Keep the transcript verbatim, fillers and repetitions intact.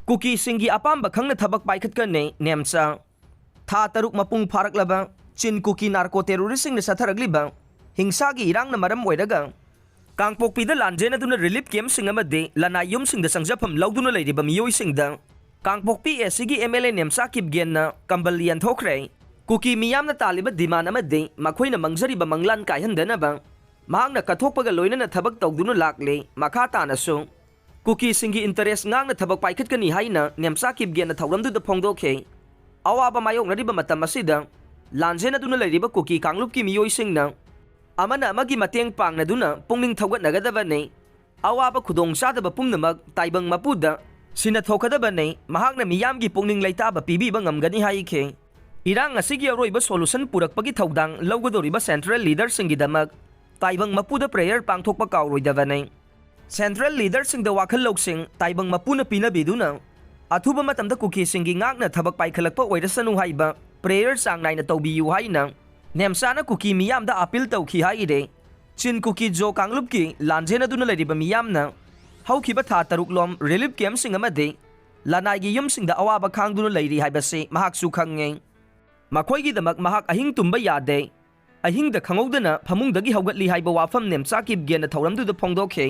ꯀꯨꯀꯤꯁꯤꯡꯒꯤ ꯑꯄꯥꯝꯕ ꯈꯪꯅ ꯊꯕꯛ ꯄꯥꯏꯈꯠꯀꯅꯤ ꯅꯦꯝꯆꯥ꯫ ꯊꯥ ꯇꯔꯨꯛ ꯃꯄꯨꯡ ꯐꯥꯔꯛꯂꯕ ꯆꯤꯟ ꯀꯨꯀꯤ ꯅꯥꯔꯀꯣ ꯇꯦꯔꯣꯔꯤꯁꯁꯤꯡꯅ ꯆꯠꯊꯔꯛꯂꯤꯕ ꯍꯤꯡꯁꯥꯒꯤ ꯏꯔꯥꯡꯅ ꯃꯔꯝ ꯑꯣꯏꯔꯒ ꯀꯥꯡꯄꯣꯛꯄꯤꯗ ꯂꯥꯟꯖꯦꯟꯅꯗꯨꯅ ꯔꯤꯂꯤꯐ ꯀꯦꯝꯞꯁꯤꯡ ꯑꯃꯗꯤ ꯂꯅꯥꯏ ꯌꯨꯝꯁꯤꯡꯗ ꯆꯪꯖꯐꯝ ꯂꯧꯗꯨꯅ ꯂꯩꯔꯤꯕ ꯃꯤꯑꯣꯏꯁꯤꯡꯗ ꯀꯥꯡꯄꯣꯛꯄꯤ ꯑꯦꯁꯤꯒꯤ ꯑꯦꯝ ꯑꯦꯜ ꯑꯦ ꯅꯦꯝꯆꯥ ꯀꯤꯞꯒꯦꯟꯅ ꯀꯝꯕꯜ ꯌꯦꯟꯊꯣꯛꯈ꯭ꯔꯦ꯫ ꯀꯨꯀꯤ ꯃꯤꯌꯥꯝꯅ ꯇꯥꯜꯂꯤꯕ ꯗꯤꯃꯥꯟ ꯑꯃꯗꯤ ꯃꯈꯣꯏꯅ ꯃꯪꯖꯔꯤꯕ ꯃꯪꯂꯥꯟ ꯀꯥꯏꯍꯟꯗꯅꯕ ꯃꯍꯥꯛꯅ ꯀꯠꯊꯣꯛꯄꯒ ꯂꯣꯏꯅꯅ ꯊꯕꯛ ꯇꯧꯗꯨꯅ ꯂꯥꯛꯂꯤ꯫ ꯃꯈꯥ ꯇꯥꯅꯁꯨ ꯀꯨꯀꯤꯁꯤꯡꯒꯤ ꯏꯟꯇꯔꯦꯁ ꯉꯥꯛꯅ ꯊꯕꯛ ꯄꯥꯏꯈꯠꯀꯅꯤ ꯍꯥꯏꯅ ꯅꯦꯝꯆꯥ ꯀꯤꯞꯒꯦꯟꯅ ꯊꯧꯔꯝꯗꯨꯗ ꯐꯣꯡꯗꯣꯛꯈꯤ꯫ ꯑꯋꯥꯕ ꯃꯥꯌꯣꯛꯅꯔꯤꯕ ꯃꯇꯝ ꯑꯁꯤꯗ ꯂꯥꯟꯖꯦꯟꯅꯗꯨꯅ ꯂꯩꯔꯤꯕ ꯀꯨꯀꯤ ꯀꯥꯡꯂꯨꯞꯀꯤ ꯃꯤꯑꯣꯏꯁꯤꯡꯅ ꯑꯃꯅ ꯑꯃꯒꯤ ꯃꯇꯦꯡ ꯄꯥꯡꯅꯗꯨꯅ ꯄꯨꯛꯅꯤꯡ ꯊꯧꯒꯠꯅꯒꯗꯕꯅꯤ꯫ ꯑꯋꯥꯕ ꯈꯨꯗꯣꯡꯆꯥꯗꯕ ꯄꯨꯝꯅꯃꯛ ꯇꯥꯏꯕꯪ ꯃꯄꯨꯗ ꯁꯤꯟꯅꯊꯣꯛꯀꯗꯕꯅꯤ꯫ ꯃꯍꯥꯛꯅ ꯃꯤꯌꯥꯝꯒꯤ ꯄꯨꯛꯅꯤꯡ ꯂꯩꯇꯥꯕ ꯄꯤꯕꯤꯕ ꯉꯝꯒꯅꯤ ꯍꯥꯏꯈꯤ꯫ ꯏꯔꯥꯡ ꯑꯁꯤꯒꯤ ꯑꯔꯣꯏꯕ ꯁꯣꯂꯨꯁꯟ ꯄꯨꯔꯛꯄꯒꯤ ꯊꯧꯗꯥꯡ ꯂꯧꯒꯗꯧꯔꯤꯕ ꯁꯦꯟꯇ꯭ꯔꯦꯜ ꯂꯤꯗꯔꯁꯤꯡꯒꯤꯗꯃꯛ ꯇꯥꯏꯕꯪ ꯃꯄꯨꯗ ꯄ꯭ꯔꯦꯌꯔ ꯄꯥꯡꯊꯣꯛꯄ ꯀꯥꯎꯔꯣꯏꯗꯕꯅꯤ꯫ ꯁꯦꯟꯇ꯭ꯔꯦꯜ ꯂꯤꯗꯔꯁꯤꯡꯗ ꯋꯥꯈꯜ ꯂꯧꯁꯤꯡ ꯇꯥꯏꯕꯪ ꯃꯄꯨꯅ ꯄꯤꯅꯕꯤꯗꯨꯅ ꯑꯊꯨꯕ ꯃꯇꯝꯗ ꯀꯨꯀꯤꯁꯤꯡꯒꯤ ꯉꯥꯛꯅ ꯊꯕꯛ ꯄꯥꯏꯈꯠꯂꯛꯄ ꯑꯣꯏꯔꯁꯅꯨ ꯍꯥꯏꯕ ꯄ꯭ꯔꯦꯌꯔ ꯆꯥꯡ ꯅꯥꯏꯅ ꯇꯧꯕꯤꯌꯨ ꯍꯥꯏꯅ ꯅꯦꯝꯆꯥꯅ ꯀꯨꯀꯤ ꯃꯤꯌꯥꯝꯗ ꯑꯥꯄꯤꯜ ꯇꯧꯈꯤ ꯍꯥꯏꯔꯦ꯫ ꯆꯤꯟ ꯀꯨꯀꯤ ꯖꯣ ꯀꯥꯡꯂꯨꯞꯀꯤ ꯂꯥꯟꯖꯦꯟꯅꯗꯨꯅ ꯂꯩꯔꯤꯕ ꯃꯤꯌꯥꯝꯅ ꯍꯧꯈꯤꯕ ꯊꯥ ꯇꯔꯨꯛ ꯂꯣꯝ ꯔꯤꯂꯤꯐ ꯀꯦꯝꯞꯁꯤꯡ ꯑꯃꯗꯤ ꯂꯅꯥꯏꯒꯤ ꯌꯨꯝꯁꯤꯡꯗ ꯑꯋꯥꯕ ꯈꯥꯡꯗꯨꯅ ꯂꯩꯔꯤ ꯍꯥꯏꯕꯁꯤ ꯃꯍꯥꯛꯁꯨ ꯈꯪꯉꯤ꯫ ꯃꯈꯣꯏꯒꯤꯗꯃꯛ ꯃꯍꯥꯛ ꯑꯍꯤꯡ ꯇꯨꯝꯕ ꯌꯥꯗꯦ꯫ ꯑꯍꯤꯡꯗ ꯈꯪꯍꯧꯗꯅ ꯐꯃꯨꯡꯗꯒꯤ ꯍꯧꯒꯠꯂꯤ ꯍꯥꯏꯕ ꯋꯥꯐꯝ ꯅꯦꯝꯆꯥ ꯀꯤꯞꯒꯦꯟꯅ ꯊꯧꯔꯝꯗꯨꯗ ꯐꯣꯡꯗꯣꯛꯈꯤ꯫